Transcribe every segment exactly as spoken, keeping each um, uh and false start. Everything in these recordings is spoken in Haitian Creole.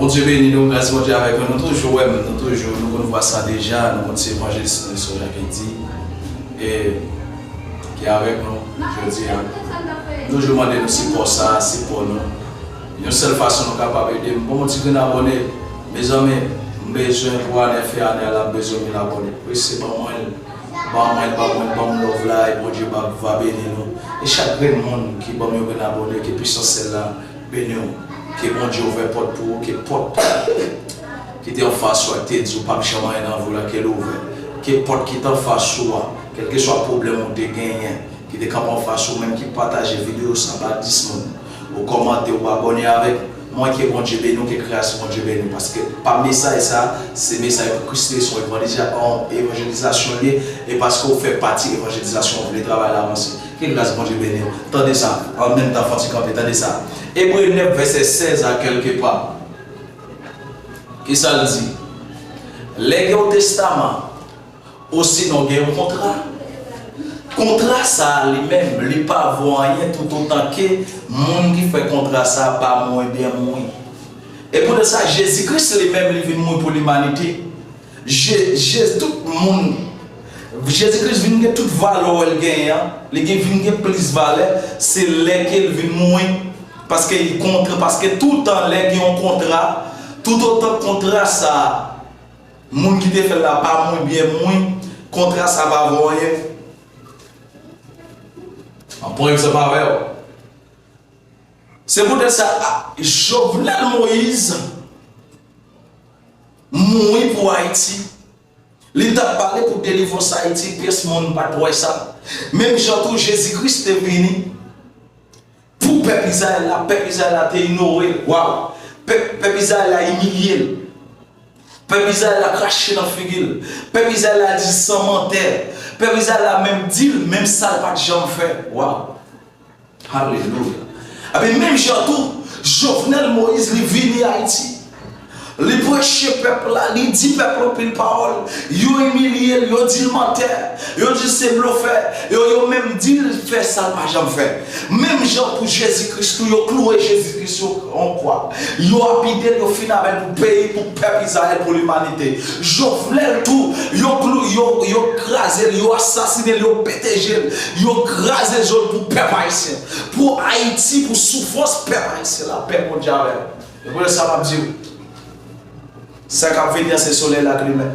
Bondye beni nou, gras Bondye avèk nou. Nou toujou wè m, nou toujou, nou konn vwa sa deja, nou konn se evanjelis Nelson Jacques Eddy, e, ki avèk nou jodi a. Nou toujou mande nou sipò sa, sipò nou. Yon sèl fason nou kapab ede m, ban m yon ti grenn abòne. Mezanmi, m bezwen pou ane fè ane a la, m bezwen mil abòne. Prese ban mwen l, ban mwen l, ban mwen l, ban m love la, e Bondye va, va beni nou. E chak grenn moun ki ban m yon grenn abòne, ke pisans syèl la beni w. Ke Bondye ouvè pòt pou ou, ke pòt ki te anfas ou a, ki te di w p ap janm anyen nan vi w la, ke l ouvè. Ke pòt ki te anfas ou a, kèlkeswa pwoblèm ou te genyen, ki te kanpe anfas ou menm ki pataje videyo sa ba dis moun, ou kòmante, ou abòne avèk mwen, ke Bondye beni w, ke gras Bondye beni w, paske pa mesaj sa, se mesaj pou Kris, se yon evanjeliza-, yon evanjelizasyon l ye, e paske ou fè pati evanjelizasyon, ou vle travay la avanse. Ke gras Bondye beni w. Tande sa, an menm tan fò n ti kanpe, tande sa. Ebre nèf vèsè sèz a kèlke pa. Kisa l di? Lè gen yon testaman, osinon gen yon kontra, kontra sa a li menm, li pa vo anyen toutotan ke moun ki fè kontra sa a pa mouri byen mouri. E poutèt sa, Jezi Kris li menm, li vin mouri pou limanite. Je, Je, tout moun, Jezi Kris vin gen tout valè w wè l genyen an, li gen, vin gen plis valè, se lè ke l vin mouri, paske li kontra, paske toutan lè gen yon kontra, toutotan kontra sa a, moun ki te fè l la pa mouri byen mouri, kontra sa a pa vo anyen. An pran egzanp avè w. Se poutèt sa, a, Jovenel Moïse mouri pou Ayiti. Li t ap pale pou delivrans Ayiti, pyès moun pa t wè sa. Menm jan tou, Jezi Kris te vini pou pèp Izrayèl la, pèp Izrayèl la te inore l. Waw! Pèp, pèp Izrayèl la imilye l. Pèp Izrayèl la krache nan figi l. Pèp Izrayèl la di l se yon mantè. Pèp Izrayèl la menm di l menm sa l pa t janm fè. Waw! Alelouya. Epi menm jan tou, Jovenel Moïse, li vini Ayiti. Li preche pèp la, li di pèp la anpil pawòl. Yo imilye l, yo di l mantè, yo di l se blofè, yo, yo menm di l fè sa l pa janm fè. Menm jan pou Jezi Kris tou, yo klouwe Jezi Kris sou yon kwa. Yo lapide l, yo fin avè l pou peyi, pou pèp Izrayèl, pou limanite. Jovenel tou, yo klou, yo, yo kraze l, yo asasine l, yo pete je l, yo kraze zo l pou pèp ayisyen. Pou Ayiti, pou soufrans pèp ayisyen la, pèp Bondye avè l. E pou sa m ap di w, sa k ap vini an se solèy la k limen.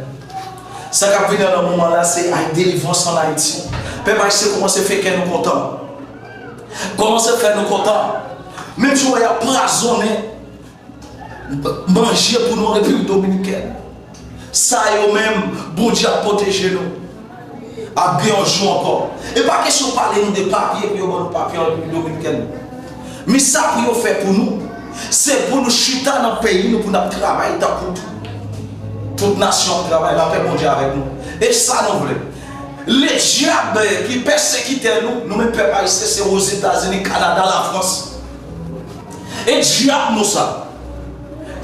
Sa k ap vini an nan moman la se ay delivrans an Ayiti. Pèp ayisyen kòmanse fè kè nou kontan. Kòmanse fè nou kontan. Menm jan w wè y ap pwazonnen manje pou nou an Repiblik Dominikèn. Sa yo menm, Bondye ap pwoteje nou. Ap gen yon jou ankò. E pa kesyon pale nou de papye pou yo ban nou papye an Repiblik Dominikèn. Men sa pou yo fè pou nou, se pou nou chita nan peyi nou, pou n ap travay tankou tout, tout nasyon ap travay, lapè Bondye avèk nou. E sa nou vle. Ledyab ki pèsekitè nou, nou menm pèp ayisyen, se Ozetazini, Kanada, Lafrans. E dyab nou sa.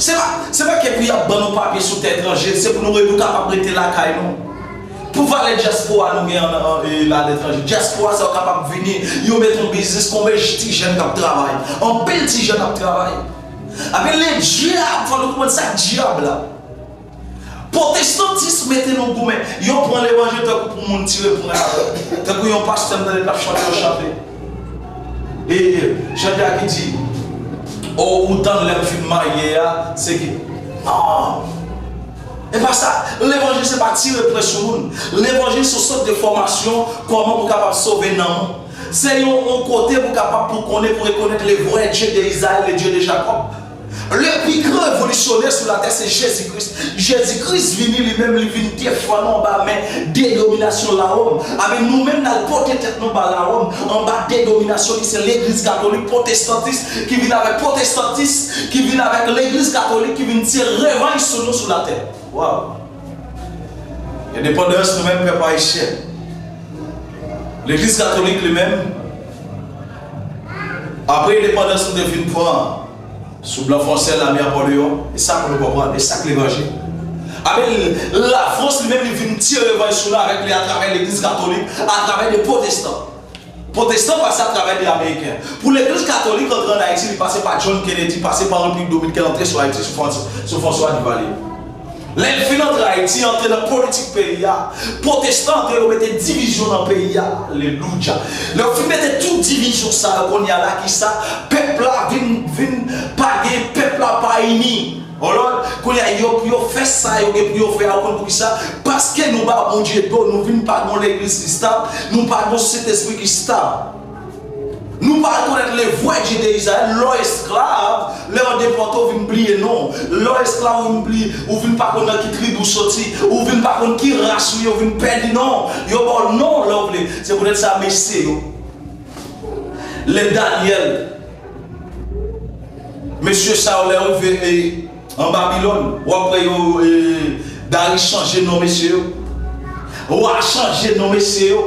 Se pa, se pa ke pou y ap ban nou papye sou tè etranje, se pou nou, nou kapab rete lakay nou. Pou valè dyaspora nou gen an, an, e, la letranje. Dyaspora sa yo kapab vini, yo mete yon biznis, konbyen ti jèn k ap travay. Anpil ti jèn ap travay. Epi ledyab, fò nou konprann sa k dyab la. Pwotestantis mete nou goumen. Yo pran levanjil tankou pou moun tire pwen avè l. Tankou yon pastè m tande l ap chante yon chante. E, e, chante a ki di, o, ou tann lè m fin marye a, se ki. Non! E pa sa. Levanjil se pa tire pwen sou moun. Levanjil se yon sòt de fòmasyon kòman pou kapab sove nanm ou. Se yon, yon kote pou kapab pou konnen, pou rekonèt le vrai Dieu de Israël, le Dieu de Jacob. Le pi gran revolisyonè sou latè se Jezi Kris. Jezi Kris vini li menm, li vin defann nou anba men de dominasyon Lawòm. Amen. Nou menm n al pote tèt nou ba Lawòm, anba de dominasyon ki se legliz katolik pwotestantis, ki vin avèk pwotestantis, ki vin avèk legliz katolik, ki vin tire revanj sou nou sou latè. Waw! Endepandans nou menm pèp ayisyen. Legliz katolik li menm, apre endepandans nou te fin pran sou blan fransè, lame Napoleon, e sa pou nou konprann, e sa k levanjil. Amen. Lafrans li menm li vin tire revanj sou nou avèk li atravè legliz katolik, atravè de pwotestan. Pwotestan pase atravè de Ameriken. Pou legliz katolik antre ann Ayiti, li pase pa John Kennedy, pase pa Repiblik Dominikèn, antre sou Ayiti sou Frans-, sou François Duvalier. Lè l fin antre Ayiti, antre nan politik peyi a, pwotestan antre, yo mete divizyon nan peyi a. Alelouya. Lè yo fin mete tout divizyon sa yo, kounye a la, ki sa? Pèp la vin, vin pa gen, pèp la pa ini. Olòd, kounye a, yo, pou yo fè sa yo gen pou yo fè a, ou konn poukisa? Paske nou ba Bondye do, nou vin pa gen yon legliz ki stab, nou pa gen yon Sentespri ki stab. Nou pa rekonèt le vrai Dieu de Israël, lè w esklav, lè yo depòte w, ou vin bliye non. Lè w esklav, ou vin bliye, ou vin pa konn nan ki trib ou soti, ou vin pa konn ki ras ou ye, ou vin pèdi non. Yo ba w non lè w vle. Se poutèt sa, mesye yo. Lè Danyèl, mesye sa yo, lè yo rive, e, an Babilòn, w ap wè yo, e, Dari chanje non mesye yo. Wa chanje non mesye yo.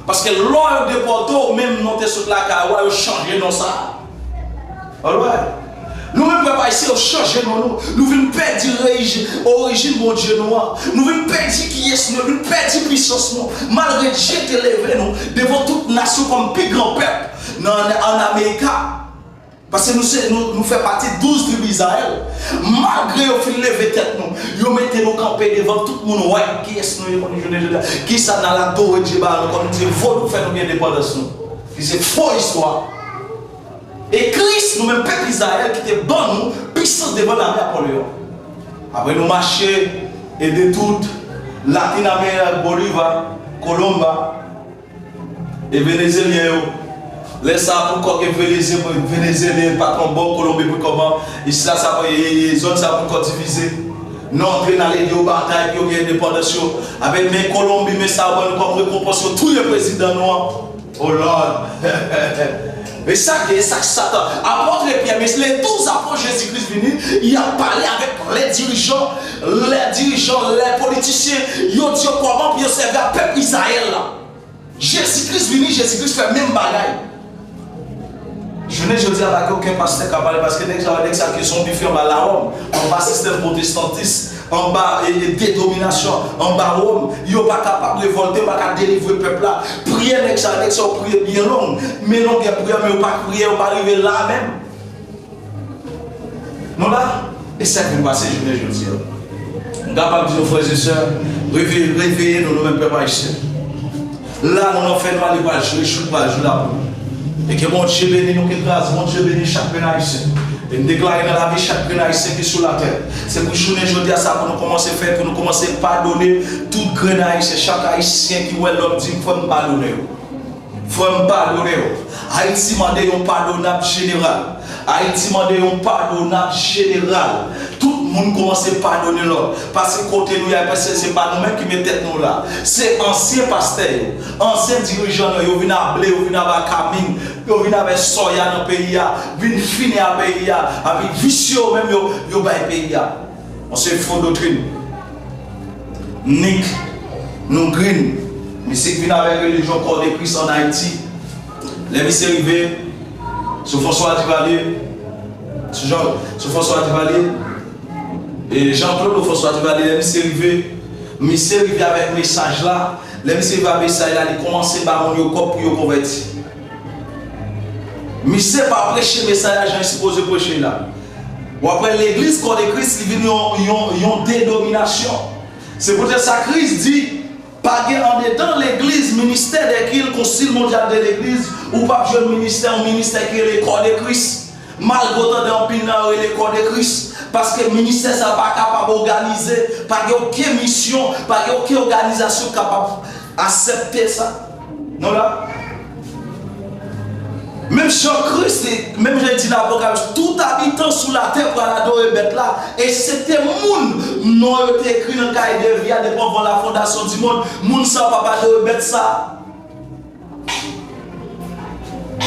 Paske lè yo depòte w, menm non te sot lakay ou a, yo chanje non sa a. Alright. Nou menm pèp ayisyen, yo chanje non nou. Nou vin pèdi reyij-, orijin Bondye nou an. Nou vin pèdi kiyès nou, nou vin pèdi pisans nou. Malgre Dye te leve nou devan tout nasyon kòm pi gran pèp nan, ann Amerika. Paske nou se, nou, nou fè pati douz trib Izrayèl. Malgre yo fin leve tèt nou, yo mete nou kanpe devan tout moun wè kiyès nou ye kounye jounen jodi a. Kisa n al adore Dye ba nou kòm Dye vodou fè nou gen endepandans nou. Ki se fo istwa. E Kris, nou menm pèp Izrayèl ki te ban nou pisans devan lame Napoleon. Apre nou mache, e de tout Latin Amerik, Bolivar, Colomba, e Venezelyen yo. Lè sa a pou kòk e Veneze-, Venezelyen, patwon bò, Kolonbi pou kòman, isla sa pou, e, e, zòn sa pou kòk divize. Nou antre n al ede yo batay pou yo gen endepandans yo. Avèk men Kolonbi, men sa yo ban nou kòm rekonpans yo touye prezidan nou an. Oh Lord! E sa k, e sa k Satan. Apòt Pyè, men le douz apòt Jezi Kris vini, y ap pale avèk lè dirijan, lè dirijan, lè politisyen, yo di yo kòman pou yo sèvi ak pèp Izrayèl la. Jezi Kris vini, Jezi Kris fè menm bagay. Jounen jodi a, pa gen okenn pastè k ap pale, paske nèg sa, nèg sa ki zonbifye anba Lawòm, anba sistèm pwotestantis, anba, e, e, denominasyon, anba Wòm, yo pa kapab revòlte, yo pa ka delivre pèp la. Priyè nèg sa, nèg sa yo priye byen long, men longè priyè, men yo pa priye, yo pa rive la menm. Nou la, e sa k vin pase jounen jodi a. M kapab di nou, frè e sè, reveye, reveye nou, nou menm pèp ayisyen. La, nou nan fènwa, li pral jou, jou pral jou la pou nou. E ke Bondye beni nou, ke gras Bondye beni chak grenn ayisyen. E m deklare nan lavi chak grenn ayisyen ki sou latè, se pou jounen jodi a sa pou nou kòmanse fè, pou nou kòmanse padone tout grenn ayisyen, chak ayisyen ki wè lòt di, frè m padone yo. Frè m, padone yo. Ayiti mande yon padonab jeneral. Ayiti mande yon padonab jeneral. Tout moun kòmanse padone lòt. Paske kote nou ye a, paske se pa nou menm ki met tèt nou la. Se ansyen pastè yo, ansyen dirijan nou yo vin able, yo vin aba kamin, yo vin avè sòya nan peyi a, vin fini a peyi a, avèk visye yo menm yo, yo bay peyi a. Bon, se fo doktrin. Nik, nou grin. Misye k vin avèk relijyon kò de Kris ann Ayiti. Lè misye rive sou François Duvalier, sou Jean, sou François Duvalier, e Jean Claude ou François Duvalier, lè misye rive, misye rive avèk mesaj la. Lè misye rive avèk mesaj la, li kòmanse ba moun yo kòb pou yo konvèti. Misye pa preche mesaj la jan li sipoze preche la. W ap wè legliz kò de Kris, li vin yon, yon, yon denominasyon. Se poutèt sa Kris di, pa gen andedan legliz ministè dèkil, Konsil Mondyal de Legliz, ou p ap jwenn ministè, yon ministè ki rele kò de Kris. Malgre w tande anpil nan yo rele kò de Kris, paske ministè sa pa kapab òganize, pa gen okenn misyon, pa gen okenn òganizasyon k kapab aksepte sa. Nou la? Menm jan Kris, menm jan li di nan Apokalips, tout abitan sou latè pral adore bèt la, eksepte moun non yo te ekri nan kay de vi a depi anvan lafondasyon di mond, moun sa yo p ap adore bèt sa.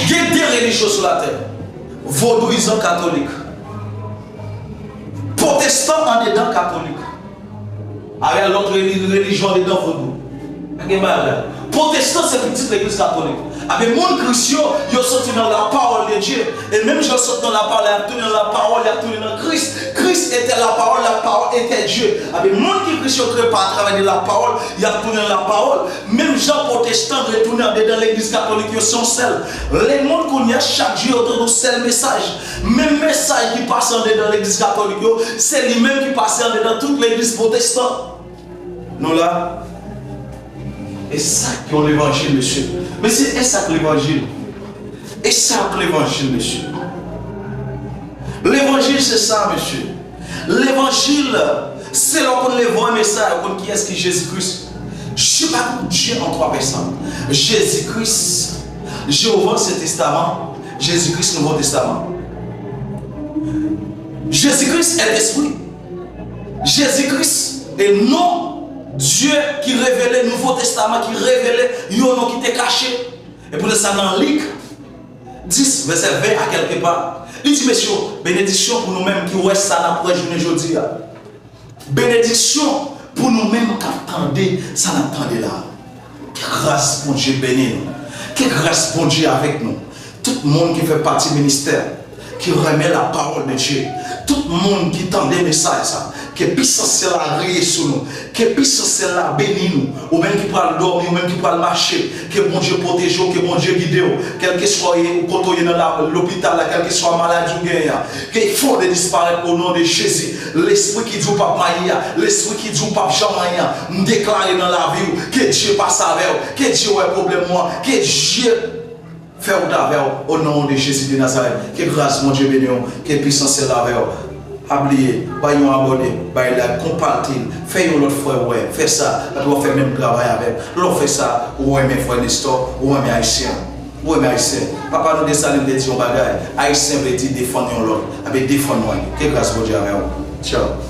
Gen de relijyon sou latè, vodouyizan, katolik. Pwotestan andedan katolik. Avèk lòt reli-, relijyon andedan vodou. Pa gen bagay. Pwotestan se pitit legliz katolik. Abe, moun Kris yo, yo soti nan la parole de Dieu. E menm jan yo sot nan la parole, y ap tounen nan la parole, y ap tounen nan Kris. Christ était la parole, la parole était Dieu. Abe, moun ki Kris yo kreye pa atravè de la parole, y ap tounen nan la parole. Menm jan pwotestan retounen andedan legliz katolik yo se yon sèl. Lemonn kounye a, chak jou yo tande yon sèl mesaj. Menm mesaj ki pase andedan legliz katolik yo, se li menm ki pase andedan tout legliz pwotestan. Nou la. E sa k yon levanjil, mesye. Mesye, e sa k levanjil. E sa k levanjil, mesye. Levanjil se sa, mesye. Levanjil, se lè w konn levanjil sa, w konn kiyès ki Jezi Kris. Je pa pou Dieu en trois personnes. Jezi Kris, Jewova Ansyen Testaman, Jezi Kris Nouvo Testaman. Jezi Kris est esprit. Jezi Kris e non Dye ki revele, Nouvo Testaman ki revele yon non ki te kache. E poutèt sa, nan Lik dis, vèsè ven a kèlke pa, li di, mesye, benediksyon pou nou menm ki wè sa n ap wè jounen jodi a. Benediksyon pou nou menm k ap tande sa n ap tande la. Ke gras Bondye beni nou. Ke gras Bondye avèk nou. Tout moun ki fè pati ministè, ki renmen la parole de Dieu, tout moun ki tande mesaj sa, ke pisans sèl la reye sou nou, ke pisans sèl la beni nou. Ou menm ki pral dòmi, ou menm ki pral mache, ke Bondye pwoteje w, ke Bondye gide w, kèlkeswa w ye, ou kote w ye nan la, lopital la, kèlkeswa maladi w genyen an, ke fò de disparèt o non de Jezi. Lespri ki di w p ap mayi a, lespri ki di w p ap janm anyen an, m deklare nan lavi w, ke Dye pase avè w, ke Dye wè pwoblèm ou an, ke Dye fè wout avè w, o non de Jezi de Nazarèt. Ke gras Bondye beni w, ke pisans sèl la avè w. Pa bliye, bay yon abòne, bay like, konpati l, fè yon lòt frè wè, fè sa, paske w ap fè menm travay avè m. Lè w fè sa, ou renmen frè Nestor, ou renmen Ayisyen. Ou renmen Ayisyen. Papa nou Desalin te di yon bagay, Ayisyen vle di defann yon lòt. Abe defann mwen. Ke gras Bondye avè w. Tchaw.